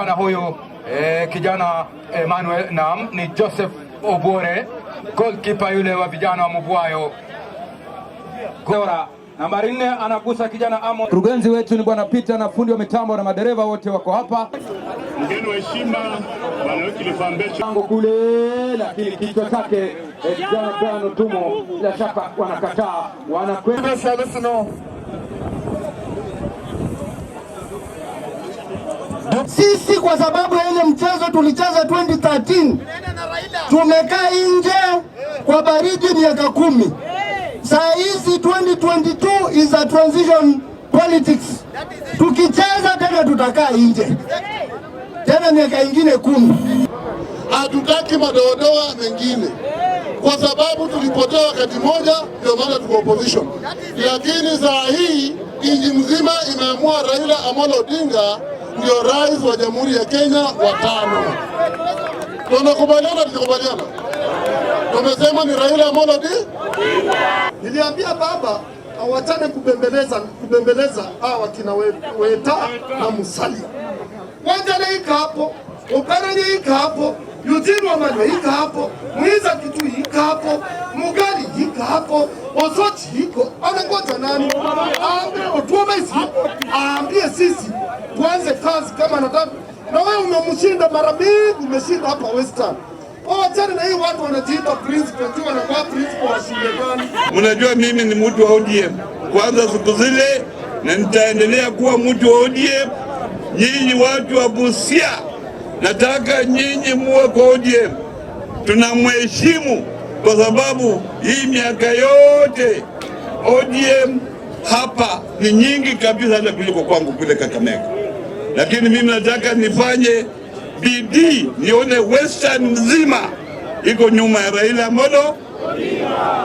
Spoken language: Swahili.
Na huyu kijana Emmanuel, naam, ni Joseph Obore, goalkeeper yule wa vijana wa Mubwayo. Gora nambari 4 anagusa kijana Amo. Mkurugenzi wetu ni bwana Peter na fundi wa mitambo na madereva wote wako hapa. Mgeni wa heshima Bwana Wycliffe Ambecho. Lango kule, lakini kichwa chake kijana Brian Otumo, bila shaka wanakataa, wanakwenda. Sisi kwa sababu ya ile mchezo tulicheza 2013 tumekaa nje kwa baridi miaka 10. Saa hizi 2022 is a transition politics. Tukicheza tena tutakaa nje tena miaka ingine 10. Hatutaki madoadoa mengine kwa sababu tulipotea wakati moja, ndio maana tuko opposition. Lakini saa hii nchi mzima imeamua Raila Amolo Odinga ndio rais wa Jamhuri ya Kenya wa 5. Tunakubaliana, tulikubaliana, tumesema ni Raila Amolo Odinga. Niliambia baba awachane kubembeleza hawa kina Weta na Musalia. Wanjala ika hapo, Oparanya ika hapo, Eugene Wamalwa ika hapo, Mwiza Kitui ika hapo, Mugali ika hapo, Osotsi iko. Anangoja nani? Aambie Otuoma, aambie sisi tuanze kazi kama anataka. Na wewe umemshinda mara mingi, umeshinda hapa Western. Wachana na hii watu wanajiita principal, tu wanakuwa principal wa shule gani? Mnajua mimi ni mtu wa ODM kwanza siku zile, na nitaendelea kuwa mtu wa ODM. Nyinyi watu wa Busia, nataka nyinyi muwe kwa ODM. Tunamheshimu kwa sababu hii miaka yote ODM hapa ni nyingi kabisa hata kuliko kwangu kule Kakamega, lakini mimi nataka nifanye bidii nione Western mzima iko nyuma ya Raila Amolo.